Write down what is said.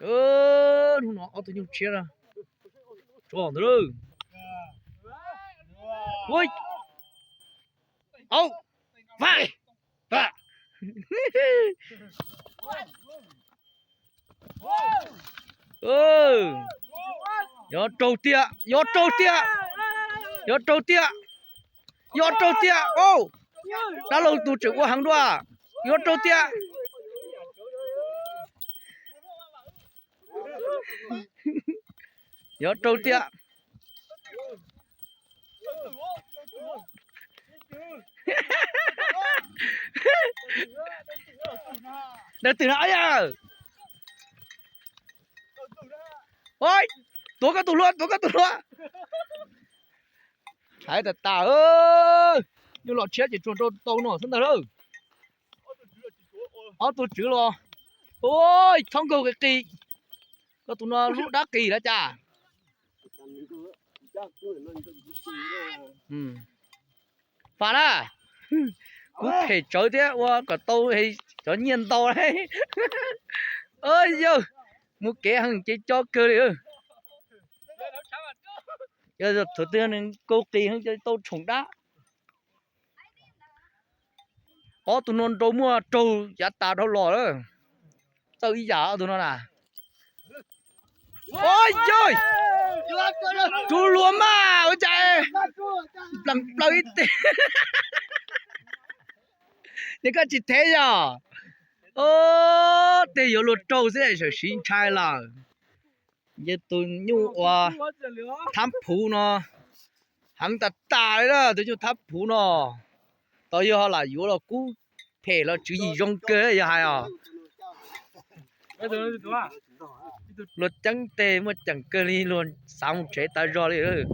Hnub no ob tug nyuj tshiab na, tso ntawd lawm. Au, yuav raug tiag, yuav raug tiag, yuav raug tiag, yuav raug tiag. Dab laug tus tseem ua heev dua, yuav raug tiag. Yuav raug tiag. Dawb twg na, yawg? Tuav koj tus hlua, tuav koj tus hlua. Hais tas tas, nyuj los tshiab ces tsuas rau tau no xwb ntag lawm. Ob tug tswv los, ua txhob nkaug qis qis. Koj tus no lub dab qis lawm cas. Fam na, kuv phem tsawv thiab ua kom tau cov nyiaj ntau. Yawg, mus kev heev ces co kawg li. Thaum twg nws nkaug qis heev ces tau tshoom dab. Ob tug no nrau muaj raug yav tas dhau los lawm. Txawj ib yam ob tug no na. Ua yog, rub luag mas ua cas nplees plaws ib teg. Yog koj tsis thev yog. Tej yuav luag raug xwb, sawm siv ntshai lawm. Yog tus nyuj uas thab phuv no heev tas tas li na, tus nyuj thab phuv no. Tau yog ho lam yuav los kub phem los tswv yim zoo kawg yog hais os. Luag ceeb teg muaj ceem kawg li, luag xav mus tsev tas zog li lawm.